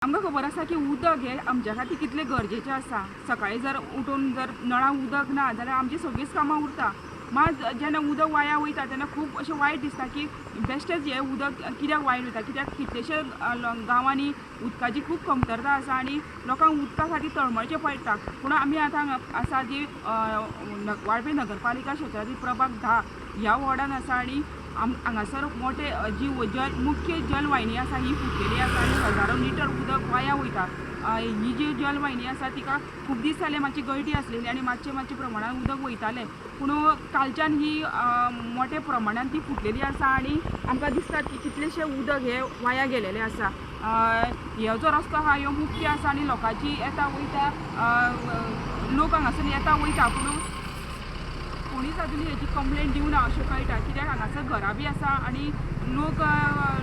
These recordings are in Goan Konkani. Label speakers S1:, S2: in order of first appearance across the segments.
S1: आमकां खबर आसा की उदक हें आमच्या खातीर कितलें गरजेचें आसा. सकाळीं जर उठून जर नळाक उदक ना जाल्यार आमची सगळींच कामां उरता. मात जेन्ना उदक वाया वयता तेन्ना खूब अशें वायट दिसता की बेश्टेंच हें उदक कित्याक वाया वयता, कित्याक कितलेशे गांवांनी उदकाची खूब कमतरता आसा आनी लोकांक उदका खातीर तळमळचें पडटा. पूण आमी आतां हांगा आसा जी वाळपय नगरपालिका क्षेत्रांतली प्रभाग 10 ह्या वॉर्डान आसा आनी हांगासर मोटे जी जल मुख्य जलवाहिनी आसा ही फुटलेली आसा आनी हजारो लिटर उदक वाया वयता. ही जी जलवाहिनी आसा तिका खूब दीस जाले मातशी गळटी आसलेली आनी मातशे मातशे प्रमाणान उदक वयतालें, पूण कालच्यान ही मोठ्या प्रमाणान ती फुटलेली आसा आनी आमकां दिसता की कितलेशे उदक हे वाया गेलेलें आसा. हो जो रस्तो आहा ह्यो मुख्य आसा आनी लोकांची येता वयता लोक हांगासर येता वयता, पूण कोणीच अजून हेजी कंप्लेन दिवना अशें कळटा, कित्याक हांगासर घरां बी आसा आनी लोक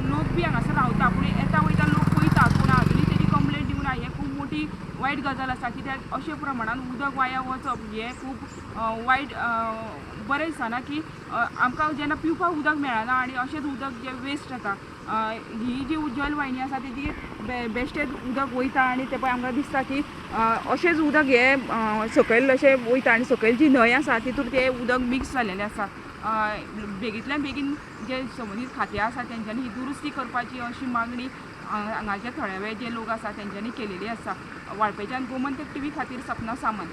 S1: लोक बी हांगासर रावता, पूण येता वयता लोक पळयता, पूण अजुनूय तेजी कंप्लेन दिवना. हें खूब मोठी वायट गजाल आसा, कित्याक अशे प्रमाणान उदक वाया वचप हें खूब वायट बरें दिसना की आमकां जेन्ना पिवपाक उदक मेळना आनी अशेंच उदक जें वेस्ट जाता. ही जी जलवाहिनी आसा तेजी बेश्टेंच उदक वयता आनी तें पळय आमकां दिसता की अशेंच उदक हें सकयल अशें वयता आनी सकयल जी न्हंय आसा तितूर तें उदक मिक्स जालेलें आसा. बेगींतल्यान बेगीन जे संबंदीत खातें आसा तेंच्यांनी ही दुरुस्ती करपाची अशी मागणी हांगाचे थळावे जे लोक आसा तेंच्यांनी केलेली आसा. वाळपयच्यान गोमंतक टीव्ही खातीर सपना सामंत.